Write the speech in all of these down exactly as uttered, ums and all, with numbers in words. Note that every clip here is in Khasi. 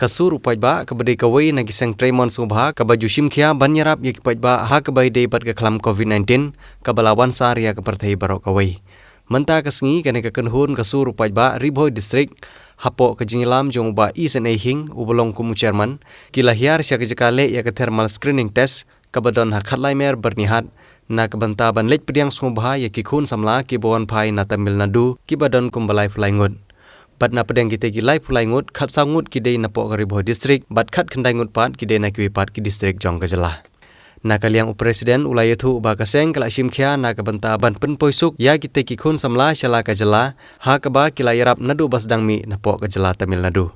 Ka sur u paidbah kaba dei kawei na ki seng treimon sngewbha kaba ju shim khia ban ïarap ïa ki paidbah ha kaba ïadei bad ka khlam covid nineteen kaba la wan sar ïa ka pyrthei baroh kawei. Mynta ka sngi kane ka kynhun ka sur u paidbah Ri Bhoi District, hapoh ka jingïalam jong u Bah E Sene Hing uba long kum u chairman, ki la hiar sha ka jaka leh ïa ka thermal screening test kaba don ha Khatlai Mer Byrnihat, na ka bynta ban leit pdiang sngewbha ïa ki khun samla kiba wan phai na Tamil Nadu kiba don kumba laiphew lai ngut. Bad na pdeng kitei ki laiphew lai ngut, khatsaw ngut ki dei napoh ka Ri Bhoi District bad khatkhyndai ngut pat ki dei na kiwei pat ki district jong ka jylla. Na ka liang u president u la ïathuh ba ka seng ka la shim khia na ka bynta ban pynpoi suk ïa kitei ki khun samla sha la ka jylla, ha kaba ki la ïarap naduh ba sdang mih napoh ka jylla Tamil Nadu.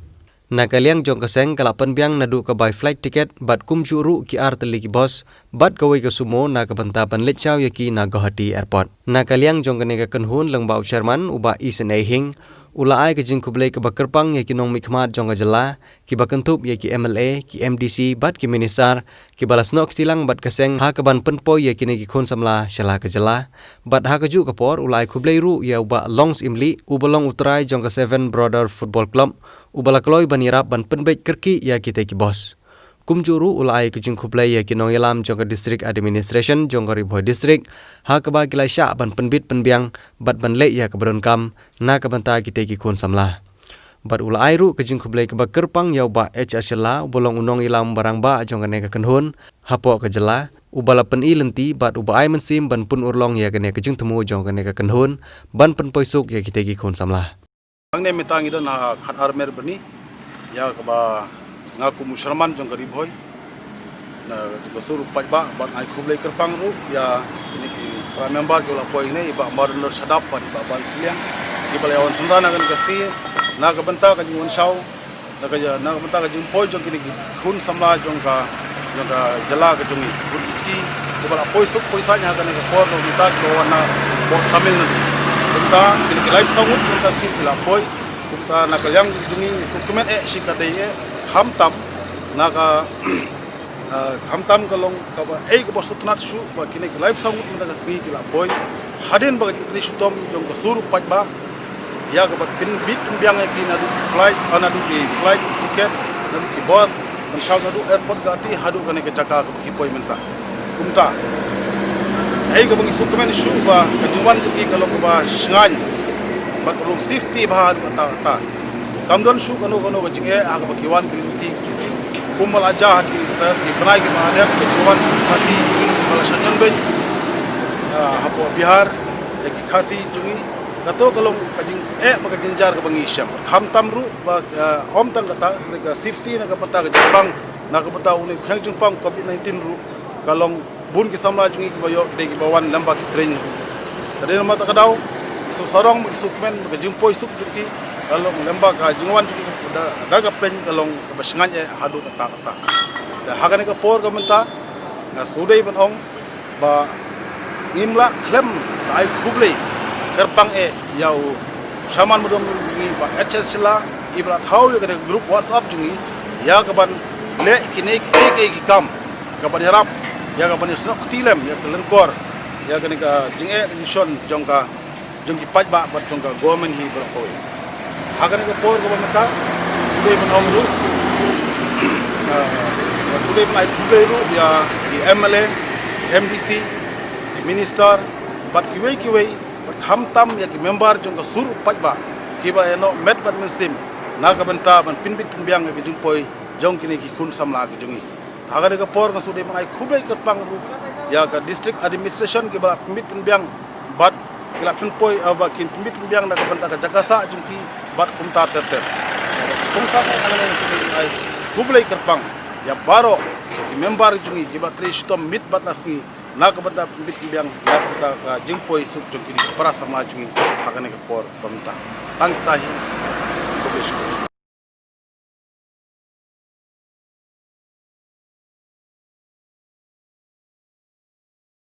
Na ka liang jong ka seng ka la pynbiang naduh ka bai flight ticket bad kumjuh ruh ki ar tylli ki bus bad kawei ka sumo na ka bynta ban leit shaw ïa ki na Guwahati Airport. Na ka liang jong kane ka kynhun lyngba u chairman u Bah E Sene Hing, u la ai ka jingkhublei kaba kyrpang ïa ki nongmihkhmat jong ka jylla, kiba kynthup ïa ki M L A, ki M D C bad ki minister, kiba la snoh kti lang bad ka seng ha kaban pynpoi ïa kine ki khun samla sha la ka jylla. Bad ha kajuh ka por u la ai khublei ruh ïa u Bah Long Syiemlieh uba long u trai jong ka Seven Brother Football Club, uba la kloi ban ïarap ban pynbeit kyrkieh ïa kitei ki bus. Kumjuh ruh u la ai ka jingkhublei ïa ki nongïalam jong ka District Administration jong ka Ri Bhoi District, ha kaba ki la shah ban pynbit pynbiang bad ban leh ïa kaba donkam na ka bynta kitei ki khun samla. Bad u la ai ruh ka jingkhublei kaba kyrpang ïa u Bah H R Shylla uba long u nongïalam ba rangbah jong kane ka kynhun hapoh ka jylla, uba la pyni lynti bad uba ai mynsiem ban pynurlong ïa kane ka jingthmu jong kane ka kynhun ban pynpoi suk ïa kitei ki khun samla. Hangne mynta ngi don ha Khatar Mer Byrni, ïa kaba nga kum u chairman jong ka Ri Bhoi, na ka sur u paidbah, bad nga ai khublei kyrpang ruh ïa kine ki para member kiba la poi hangne, i Bah Marundor Shadap bad i Bah Ban Sliang, kiba la ïawan synran ha kane ka sngi na ka bynta ka jingwan shaw, na ka, na ka bynta ka jingpoi jong kine ki khun samla jong ka, jong ka jylla ka jong ngi, khun kti kiba la poi suk poi saiñ ha kane ka por, na ka bynta kiba wan napoh Tamil Nadu. Kumta kine ki laiphew saw ngut mynta shi ki la poi. Kumta na ka liang jong ngi ngi sngewkmen eh shi katei eh, khamtam na ka Ah, khamtam ka long kaba, eh, kaba sngewtynnat shuh ba kine ki laiphew saw ngut mynta ka sngi ki la poi hadien ba ka jingtrei shitom jong ka sur u paidbah ïa kaba pynbit pynbiang ïa ki naduh ki flight, ah, naduh ki flight ticket, naduh ki bus, ban shaw naduh airport Guwahati haduh kane ka jaka kaba ki poi mynta. Kumta, eh, kaba ngi sngewkmen shuh ba ka jingwan jong ki ka long kaba shngaiñ bad ka long safety bha haduh katta katta. Kam don shuh kano kano ka jingeh ha kaba ki wan ki lynti kumba la jia ha ki, ki bnai kiba la dep, ka jingwan Khasi ba la shah ñion beiñ, ah, hapoh Bihar ïa ki Khasi jong ngi. Kato ka long ka jingeh bad ka jingjia kaba ngi shem. Khamtam ruh ba, ah, ym tang kata, ka safety na ka bynta ka jingpang, na ka bynta une u khñiang jingpang covid nineteen ruh ka long bun ki samla jong ngi kiba ïoh, ki dei kiba wan lyngba ki train. Ka dei namar kata ka daw, ki sngewsarong bad ki sngewkmen ba ka jingpoi suk jong ki ka long lyngba ka jingwan jong ki da, da ka plane ka long kaba shngaiñ eh haduh katta katta. Te ha kane ka por ka mynta nga sngewdei ban ong ba ngim lah khlem da ai khublei kyrpang eh ïa u Shaman Mudom jong ngi Bah H S Shylla, iba la thaw ïa kane ka group WhatsApp jong ngi ïa kaban leh kine kiei kiei ki kam kaban ïarap, ïa kaban ïasnoh kti lem ïa ka lyngkor, ïa kane ka jingeh jingshon jong ka, jong ki paidbah bad jong ka government hi baroh kawei. Ha kane ka por kaba mynta, sngewdei ban ong ruh, ah, sngewdei ban ai khublei ruh ïa ki M L A, M D C, ki minister bad kiwei kiwei, bad khamtam ïa ki member jong ka sur u paidbah kiba ïanoh met bad mynsiem na ka bynta ban pynbit pynbiang ïa ka jingpoi jong kine ki khun samla ki jong ngi. Ha kane ka por nga sngewdei ban ai khublei kyrpang ruh ïa ka district administration kiba la pynbit pynbiang bad ki la pynpoi, ah, ba kin pynbit pynbiang na ka bynta ka jaka sah jong ki bad kumta ter ter. Kumta ka, nga sngewdei ban ai khublei kyrpang ïa baroh ki member jong ngi kiba trei shitom miet bad la sngi na ka bynta pynbit pynbiang na ka bynta ka jingpoi suk jong kine ki para samla jong ngi ha kane ka por ba mynta. Tang kita hi. Khublei shibun.